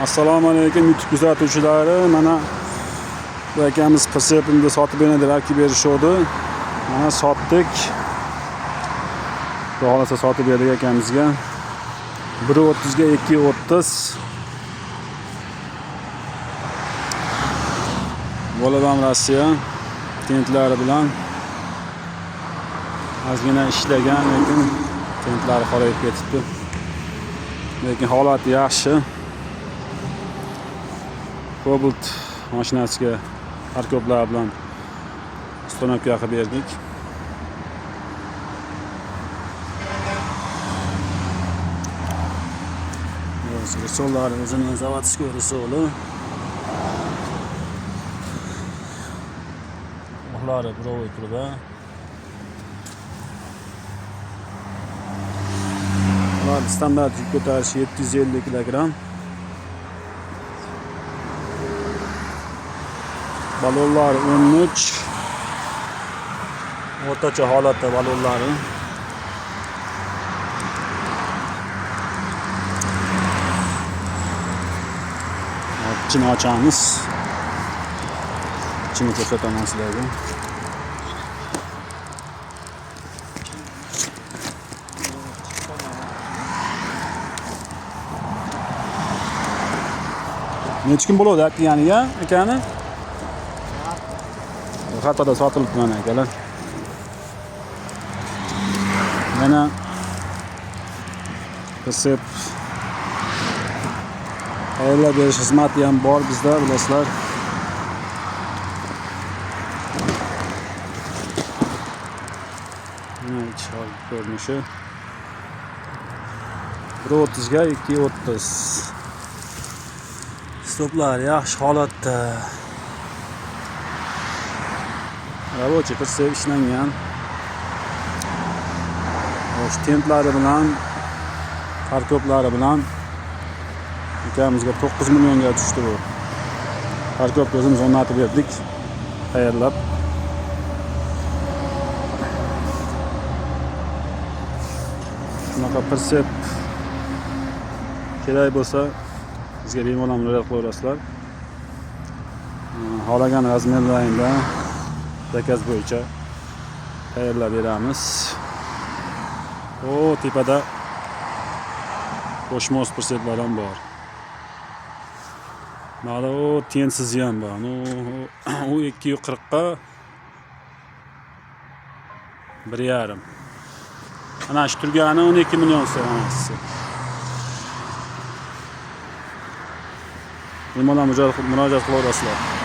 Assalomu alaykum YouTube kuzatuvchilari. Mana bu akamiz Persepimni sotib beradi deb olib berishdi. Mana sotdik. Xudo xohlasa sotib berdik akamizga. 1.30 ga 2.30. Bolabam Rossiya tentlari bilan ozgina ishlagan, lekin tentlari qorayib ketibdi. Lekin holati yaxshi. Cobalt mashinasiga parkoplar bilan установка qilib berdik. Risollari o'zining заводской risoli. Uxlari burovой truba. Ular standart yuk ko'tarishi 750 kilogramm. Balonlar 13. O'rtacha holatda balonlari. Ichini ochamiz. Ichini ko'rsataman sizlarga. Necha kun bo'ladi akganiga akani? Xatada sotilibdi mana akalar. Mana Persep tayyorlab berish xizmati ham bor bizda, bilasizlar. Mana ich ko'rinishi. 1.30 ga 2.30. Stoplar yaxshi holatda. Рабочий Persep ishlangan. Xo'sh, tentlari bilan, parkoplari bilan akamizga 9 millionga tushdi bu. Parkopni o'zimiz o'rnatib berdik, tayyorlab. Shunaqa Persep kerak bo'lsa bizga bemalol murojaat qilaverasizlar. Xohlagan razmerlaringda zakaz bo'yicha tayyorlab beramiz. O tepada qo'shma Perseplar ham bor. Mana u tensiz ham bor. U 240 ga 1.5. Ana shu turgani 12 million so'm onasi. Bemalol murojaat qilaverasizlar.